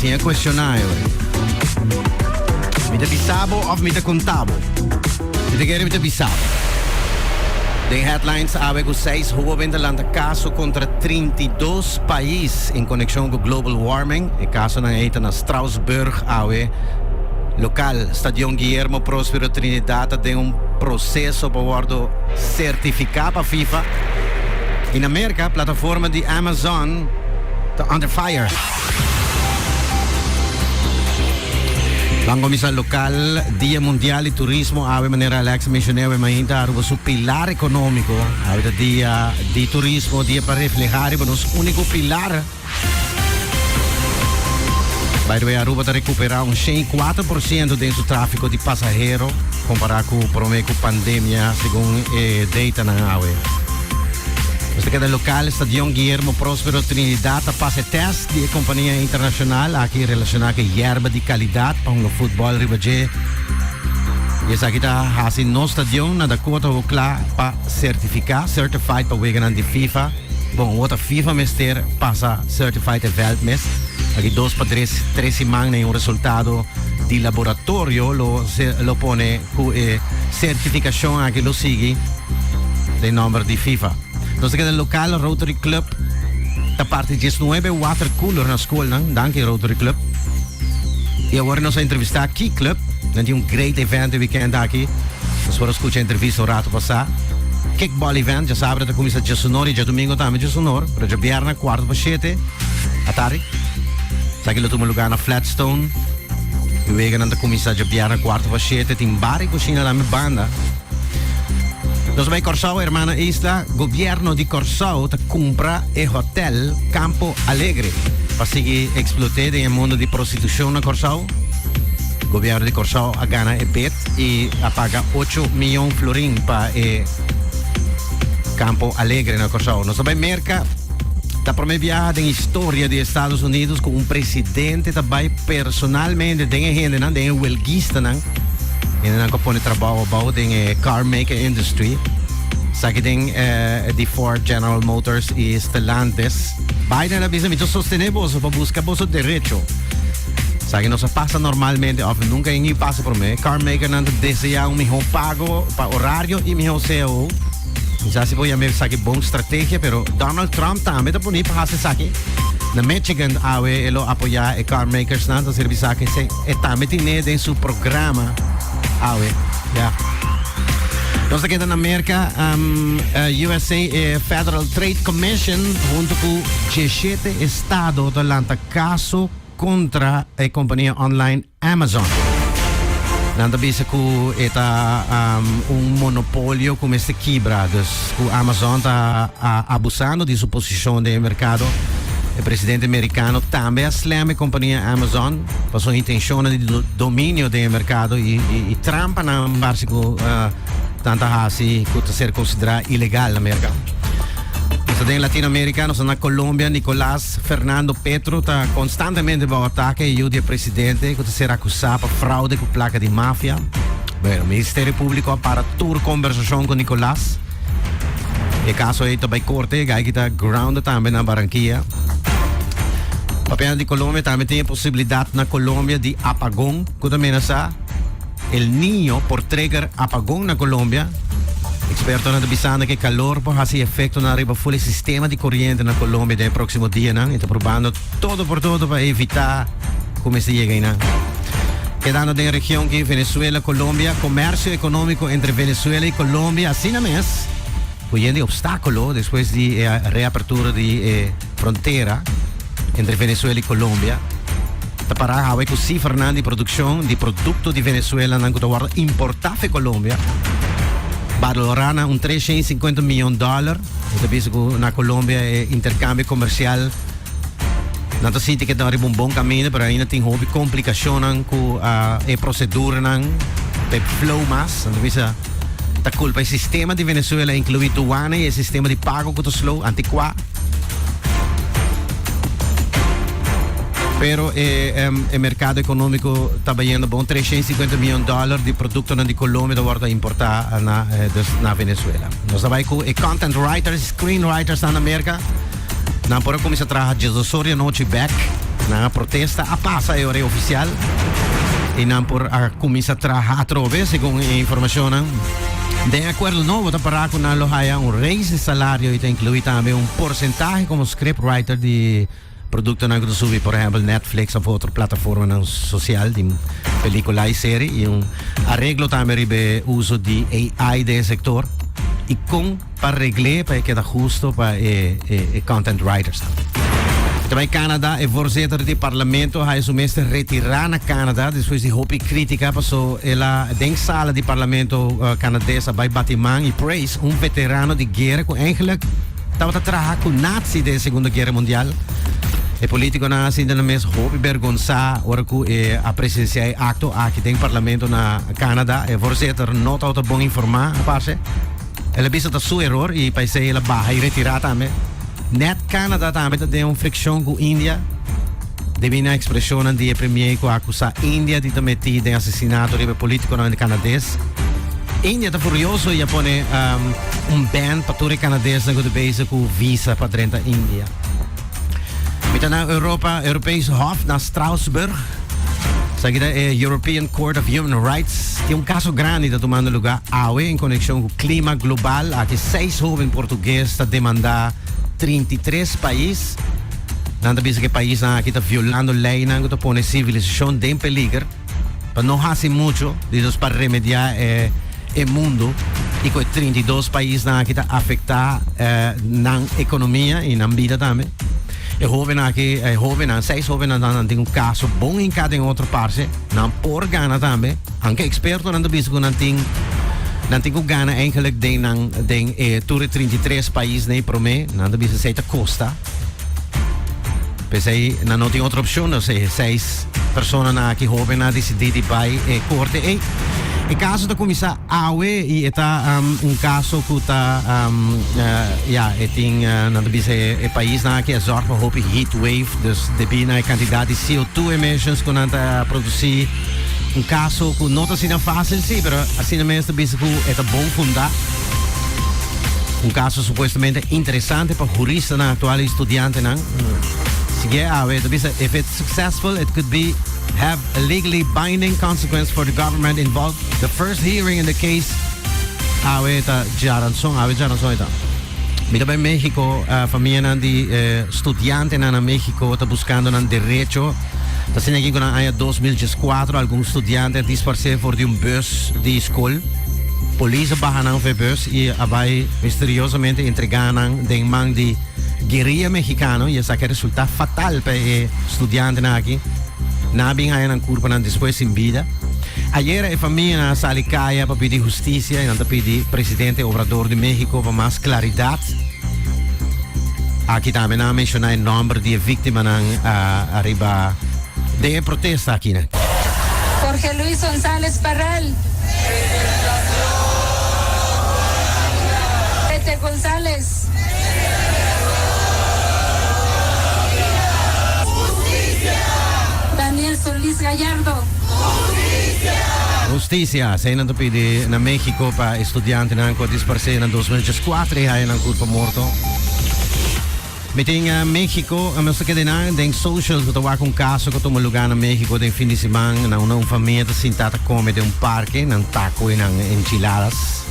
Siña cuestiona yo. Mi ta bisa bo of mi ta conta bo? Mi ta kere mi ta bisa bo. Den headlines awe cu seis hoben ta lanta caso contra 32 pais en conexion cu global warming. E casonan ey ta na Strasbourg awe. Local, Stadion Guillermo Prospero Trinidad ta den un proceso pa wordo certifica pa FIFA. Y na Merca, plataforma di Amazon ta under fire. Ban cuminsa local, Dia Mundial di Turismo awe manera Alex a menciona awe mainta Aruba su pilar economico. Awe ta dia di turismo, dia pa refleha riba nos unico pilar. By the way, Aruba ta recupera un 104% den su trafico di pasahero compara cu prome cu pandemia, segun e datanan awe. Nos ta keda local, Stadion Guillermo Prospero Trinidad ta pasa e test di e compania internacional aki relaciona cu e yerba di calidad pa hunga futbol riba dje. Y esaki ta haci nos stadion na Dakota ho cla pa certifica, certified, pa weganan di FIFA. Bon, wot a FIFA mester pasa certified e veld mes. Aki dos pa tres, tres siman na un resultado di laboratorio lo, lo pone cu e certificacion aki lo sigui den nomber di FIFA. Nos ta keda local Rotary Club ta parti 19 water cooler na schoolnan. Danki Rotary Club. Y awor nos a entrevista Key Club. Nan tin un great event e weekend aki. Nos por a scucha entrevista un rato pasa. Kickball event, djasabra ta cuminsa djasunor y djadomingo tambe djasunor, pero djabierna cuarto pa shete atardi. Esaki lo tuma lugar na Flatstone. E weganan ta cuminsa djabierna cuarto pa shete. Tin bar y cushina tambe banda. Nos bay Corsou, hermana isla. Gobierno di Corsou ta cumpra e hotel Campo Alegre pa sigui explote den e mundo di prostitucion na Corsou. Gobierno di Corsou a gana e bid y a paga 8 miyon florin pa e Campo Alegre na Corsou. Nos ta bay Merca. Ta prome biaha den historia di Estados Unidos cu un presidente ta bay personalmente den e hendenan, den e huelguistanan, hendenan cu a pone trabao abao den e car maker industry. Esaki den eh, di Ford, General Motors y Stellantis. Biden a bisa mi ta sostene boso pa busca boso derecho. Esaki no sa pasa normalmente of nunca en pasa prome. Car maker nan ta desea un miho pago pa horario y miho CAO. Quizás si por yama esaki bon strategia, pero Donald Trump tambe ta poni pa hasi esaki. Na Michigan awe e lo apoya e car makers nan, ta sirbi esaki se e tambe tine den su programa awe. Ja. Nos ta keda na Merca, um, eh, USA e Federal Trade Commission hunto cu 17 estado ta lanta caso contra e compania online Amazon. Nan ta bisa cu e ta um, un monopolio cu mester kibra, dus cu Amazon ta abusando di su posicion den e mercado. E presidente mericano tambe a slam e compania Amazon pa su intencionnan di dominio den e mercado y, y, y trampanan parse cu uh, nan ta haci cu ta ser considera ilegal na Merca. Nos ta den Latinoamérica, nos ta na Colombia, Nicolás Fernando Petro ta constantemente bao atake e yu di e presidente cu ta ser acusa pa fraude cu placa di mafia. Bueno, Ministerio Publico a para tur conversacion cu Nicolas. E caso ey ta bay corte, e guy ta grounded tambe na Barranquilla. Papiando di Colombia, tambe tin e posibilidad na Colombia di apagon cu ta menasa. El Niño por trigger apagon na Colombia. Expertonan ta bisando cu e calor por haci efectonan riba full e sistema di coriente na Colombia den e proximo dianan y ta probando todo por todo pa evita cu mester yega eynan. Kedando den e region ki Venezuela, Colombia, comercio economico entre Venezuela y Colombia asina mes cu yen di obstaculo despues di e reapertura di e frontera entre Venezuela y Colombia. Ta para awe cu cifranan di produccion di producto di Venezuela nan cu ta wordo importa fe Colombia balora na un 350 miyon dollar. E ta bisa cu na Colombia e intercambio comercial nan ta sinti cu ta riba un bon camino, pero ainda tin hopi complicacionnan cu e proceduranan pa e flow mas. Nan ta bisa ta culpa e sistema di Venezuela, inclui douane y e sistema di pago cu ta slow, anticua. Pero e, e mercado economico ta bayendo bon 350 miljoen dollar di productonan di Colombia ta wordo importa na, eh, dus na Venezuela. Nos ta bay cu e content writers, screenwriters na America. Nan por a cuminsa traha djesdos or di anochi back. Nan a protesta a pasa e ora oficial y nan por a cuminsa traha atrobe segun e informacionnan. Den acuerdo nobo ta para cu nan lo haya un raise di salario y ta inclui tambe un porcentahe como scriptwriter di productonan cu ta subi, por ehempel Netflix of otro plataformanan social di pelicula y serie y un areglo tambe riba e uso di AI den e sector y con pa regl'é pa e keda husto pa e e content writers nan. E ta bai Canada, e voorzitter di parlamento a haya su mes te retirá na Canada despues di hopi critica paso el a den sala di parlamento Canades a bai bati man y praise un veterano di guera cu eigenlijk tabata traha cu nazi den Segundo Guera Mundial. E politiconan a sinti nan mes hopi bergonsa ora cu e a presencia e acto aki den parlamento na Canada. E voorzitter no tabata bon informa, a parce. El a bisa ta su eror y pa esey el a baha y retira tambe. Net Canada tambe ta den un friccion cu India debi na expresionnan di e premier cu a acusa India di ta meti den asesinato riba e politiconan Canades. India ta furioso y a pone un ban pa tur e Canadesnan cu ta bezig cu visa pa drenta India. Mi ta na Europa, Europees Hof na Strasbourg. Esaki ta e European Court of Human Rights. Tin un caso grandi ta tumando lugar awe en conexion cu clima global. Aki seis hoben portugues ta demanda 33 pais. Nan ta bisa cu e paisnan aki ta violando leynan cu ta pone civilisacion den peliger. Pa no haci mucho, di nos pa remedia e e mundo y cu e 32 paisnan aki ta afecta nan economia y nan bida tambe. E hobennan aki, e hobennan, seis hobennan nan tin un caso bon hinca den otro parce, nan por gana tambe, aunke expertonan ta bisa cu nan tin nan tin cu gana eigenlijk den nan den e tur e 33 paisnan y prome, nan ta bisa esey ta costa. P'esei nan no tin otro opcion, no sé, seis personanan aki hobennan a dicidi di bai e corte ei. E caso ta cuminsa awe y e ta un caso cu ta ya e tin nan ta bisa e paisnan aki a zorg pa hopi heat wave, dus debi na e cantidad di CO2 emissions cu nan ta produci. Un caso cu no ta asina facil si, pero asina mes ta bisa cu e ta bon funda. Un caso supuestamente interesante pa juristanan actual y studiantenan. Sigue awe, ta bisa, if it's successful, it could be have a legally binding consequence for the government involved. The first hearing in the case awe ta djaranson, awe djaranson e ta. Mi ta bai Mexico, famianan di studiantenan na Mexico ta buscando nan derecho. Ta asina aki cu na aña 2014 algun studiante a disparce for di un bus di school. Polis a baha nan for e bus y a bai misteriosamente entrega nan den man di guerilla mexicano y esaki a resulta fatal pa e studiantenan aki. Nan a bin haya nan curpanan despues sin bida. Ayera e famianan a sali caya pa pidi husticia y nan ta pidi presidente Obrador di Mexico pa mas claridad. Aki tambe nan a menciona e nomber di e victimanan ariba den e protesta aki. Jorge Luis González Parral. Peter González. Daniel Solís Gallardo. Husticia! Esei nan ta pidi na Mexico pa e studiantenan cu a disparse na 2014 y haya nan curpa morto. Mi tin Mexico, nos ta keda nan den socials cu ta wak un caso cu a tuma lugar na Mexico den fin di siman na unda un famia ta sinta ta come den un parke, nan taco y nan enchiladas.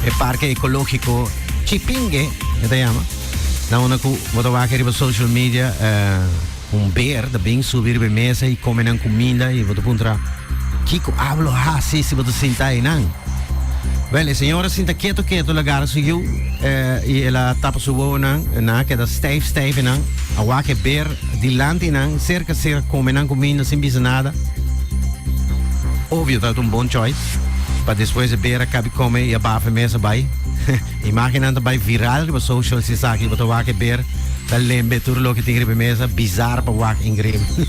E parke ecologico Chipinge e ta yama. Na unda cu bo ta wak riba social media un beer ta bin subi riba e mesa y come nan cuminda y bo ta puntra kico abo lo haci si bo ta sinta eynan. Wel, e señora sinta keto keto, el a gara su yu y el a tapa su wowonan, nan a keda stijf stijf eynan, a wak e beer dilanti nan, cerca cerca come nan cuminda sin bisa nada. Obvio tabata un bon choice, pa despues e beer a cabi come y a bafa e mesa bay. Imagennan ta bay viral riba socials esaki, bo ta wak e beer ta lembe tur loke tin riba e mesa, bizar pa wak increíble.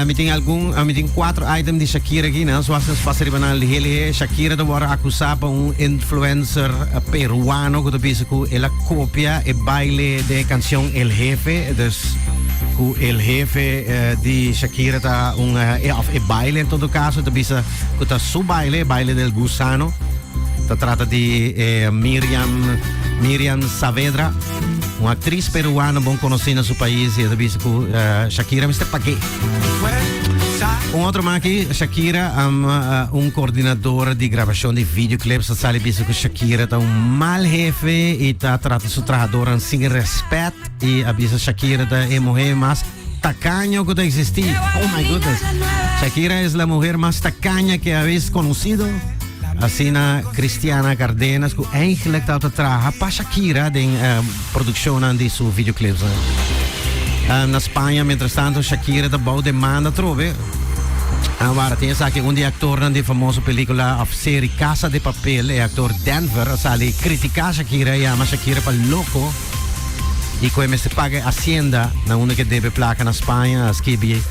Mi tin algun, mi tin cuatro item di Shakira aki, nan zoals nos pasa riba nan lihe lihe. Shakira ta worde acusa pa un influencer peruano cu ta bisa cu el a copia e baile den e cancion El Jefe, dus cu El Jefe di Shakira ta un, of e baile en todo caso ta bisa cu ta su baile, e baile del gusano. Ta trata di Miriam, Miriam Saavedra. Un actriz peruano bon conoci na su pais y e ta bisa cu Shakira mester pag'é. Un otro maki, Shakira, un coordinadora di grabacion di videoclips a sali bisa cu Shakira ta un mal hefe y ta trata su trahadornan sin respet y a bisa Shakira ta e muher mas tacaño cu ta existi. Oh my goodness. Shakira es la mujer más tacaña que habéis conocido. Asina Cristiana Cardenas cu eigenlijk tabata traha pa Shakira den produccionnan di su videoclips. Na Spaña mientras tanto Shakira ta bou demanda atrobe. Awara tin esaki un di actornan di famoso pelicula of serie Casa de Papel, e actor Denver a sali critica Shakira y yama Shakira pa loco y cu e mester paga e hacienda na unda ke debe placa na Spaña. A skibi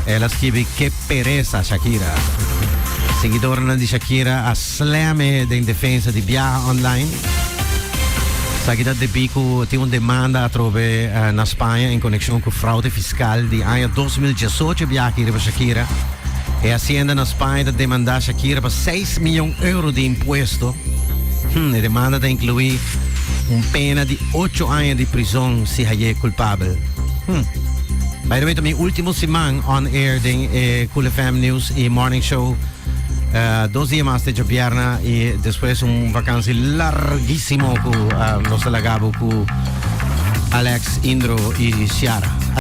El a skibi Ke pereza, Shakira. Seguidornan di Shakira a slam e den defensa di biaha online. Esaki ta debí ku tin un demanda atrobe na Spaña en konekshon ku fraude fiskal di aña 2018 biaha aki riba Shakira. E Hacienda na Spaña ta demandá Shakira pa seis miyon euro di impuesto. E demanda ta inkluí un pena di ocho aña di prizon si hay'é kulpabel. By the way, ta mi ultimo siman on air den e Cool FM News y Morning Show. Dos dia mas te djobierna y despues un vakantie larguísimo cu nos ta laga bo cu Alex, Indro y Ciara.